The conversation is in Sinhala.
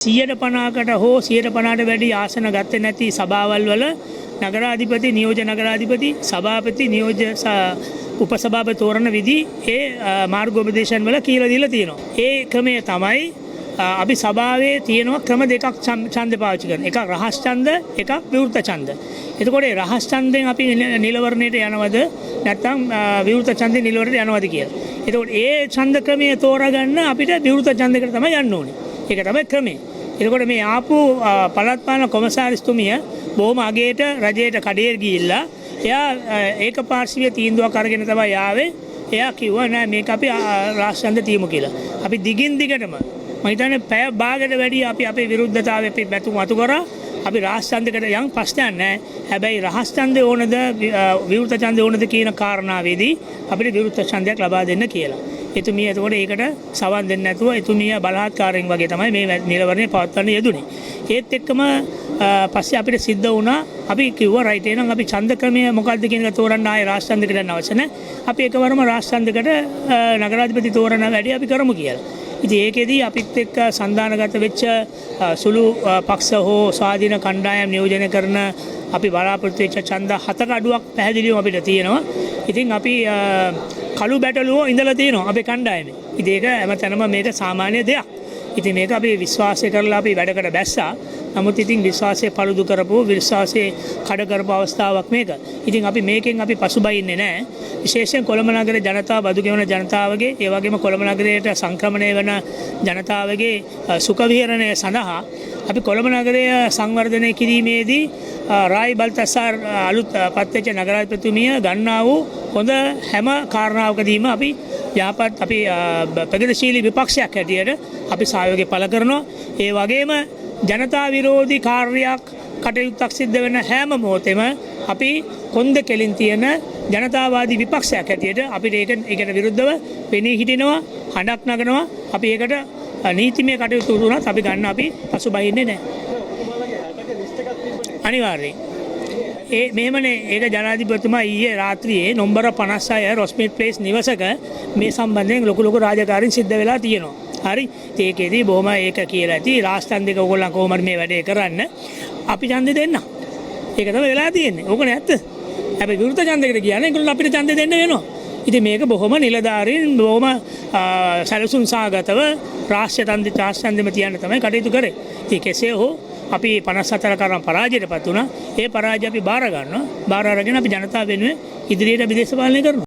150කට හෝ 150ට වැඩි ආසන ගත්තේ නැති සභාවල් වල නගරාධිපති, නියෝජ්‍ය නගරාධිපති, සභාපති, නියෝජ්‍ය උපසභාපති තෝරන විදි ඒ මාර්ගෝපදේශයන් වල කියලා දීලා තියෙනවා. ඒ ක්‍රමය තමයි අපි සභාවේ තියෙනවා ක්‍රම දෙකක් ඡන්ද පාවිච්චි කරන. එකක් රහස් ඡන්ද, එකක් විවෘත ඡන්ද. එතකොට ඒ රහස් ඡන්දෙන් අපි නිලවරණයට යනවද නැත්නම් විවෘත ඡන්දෙන් නිලවරණයට යනවද කියලා. එතකොට ඒ ඡන්ද ක්‍රමය තෝරාගන්න අපිට විවෘත ඡන්දයකට තමයි යන්න ඕනේ. ඒක තමයි ක්‍රමය. එතකොට මේ ආපු පළාත් පාලන කොමසාරිස්තුමිය බොහොම අගේට රජයට කඩේ ගිහිල්ලා එයා ඒක පාර්ශවීය තීන්දුවක් අරගෙන තමයි ආවේ. එයා කිව්වා නෑ, මේක අපි රහස් ඡන්ද තියමු කියලා. අපි දිගින් දිගටම, මම හිතන්නේ පැය භාගයට වැඩි අපි අපේ විරුද්ධතාවය අපි මතු මතු කරා. අපි රහස් ඡන්දයකට යන් ප්‍රශ්නයක් නෑ. හැබැයි රහස් ඡන්දය ඕනද විවෘත ඡන්දය ඕනද කියන කාරණාවේදී අපිට විවෘත ඡන්දයක් ලබා දෙන්න කියලා. එතුමිය එතකොට ඒකට සවන් දෙන්නේ නැතුව එතුමිය බලහත්කාරයෙන් වගේ තමයි මේ නිලවරණය පවත්වන්න යෙදුනේ. ඒත් එක්කම පස්සේ අපිට සිද්ධ වුණා, අපි කිව්වා රයිට්, එහෙනම් අපි ඡන්ද ක්‍රමය මොකක්ද කියන එක තෝරන්න ආයේ රහස් ඡන්දයකට යන්න අවශ්‍ය නැහැ. අපි එකවරම රහස් ඡන්දයකට නගරාධිපති තෝරන වැඩේ අපි කරමු කියලා. ඉතින් ඒකෙදී අපිත් එක්ක සන්ධානගත වෙච්ච සුළු පක්ෂ හෝ ස්වාධීන කණ්ඩායම් නියෝජනය කරන අපි බලාපොරොත්තු වෙච්ච ඡන්ද හතක අඩුවක් පැහැදිලිවම අපිට තියෙනවා. ඉතින් අපි කළු බැටළුවෝ ඉඳලා තියෙනවා අපේ කණ්ඩායමේ. ඉතින් ඒක හැමතැනම මේක සාමාන්‍ය දෙයක්. ඉතින් මේක අපි විශ්වාසය කරලා අපි වැඩකට බැස්සා. නමුත් ඉතින් විශ්වාසය පළුදු කරපු, විශ්වාසය කඩ කරපු අවස්ථාවක් මේක. ඉතින් අපි මේකෙන් අපි පසුබහින්නේ නැහැ. විශේෂයෙන් කොළඹ නගරේ ජනතාව, බදු ගෙවන ජනතාවගේ, ඒ වගේම කොළඹ නගරයට සංක්‍රමණය වන ජනතාවගේ සුඛ විහරණය සඳහා අපි කොළඹ නගරය සංවර්ධනය කිරීමේදී රායි බල්තසාර් අලුත් පත්වෙච්ච නගරාධිපතිතුමිය ගන්නා වූ හොඳ හැම කාරණාවකදීම අපි යහපත් අපි ප්‍රගතිශීලී විපක්ෂයක් හැටියට අපි සහයෝගය පළ කරනවා. ඒ වගේම ජනතා විරෝධී කාර්යයක් කටයුත්තක් සිද්ධ වෙන හැම මොහොතෙම අපි කොන්ද කෙලින් තියෙන ජනතාවාදී විපක්ෂයක් හැටියට අපිට ඒකට විරුද්ධව පෙනී හිටිනවා, හඬක් නගනවා. අපි ඒකට නීතිමය කටයුතු වුණත් අපි ගන්න අපි පසුබහින්නේ නැහැ. අනිවාර්යයෙන්. ඒ මෙහෙමනේ, ඒක ජනාධිපතිතුමා ඊයේ රාත්‍රියේ නොම්බර 56 රොස්මිට් ප්ලේස් නිවසක මේ සම්බන්ධයෙන් ලොකු ලොකු රාජකාරීන් සිද්ධ වෙලා තියෙනවා. හරි. ඉතින් ඒකෙදී බොහොම ඒක කියලා ඇති රාජ්‍යන් දෙක ඕගොල්ලන් කොහොම හරි මේ වැඩේ කරන්න, අපි ඡන්දෙ දෙන්න. ඒක තමයි වෙලා තියෙන්නේ. ඕකනේ ඇත්ත. හැබැයි විවෘත ඡන්දයකට කියන්නේ ඒගොල්ලෝ අපිට ඡන්දෙ දෙන්න වෙනවා. ඉතින් මේක බොහොම නිලධාරීන් බොහොම සැලසුම් සහගතව රාජ්‍ය ඡන්දෙ රාජ්‍ය ඡන්දෙම තියන්න තමයි කටයුතු කරේ. ඉතින් කෙසේ හෝ අපි 54 කරම් පරාජයටපත් වුණා. ඒ පරාජය අපි බාර ගන්නවා. බාර අරගෙන අපි ජනතාව වෙනුවෙන් ඉදිරියට අපි දේශපාලනය කරනවා.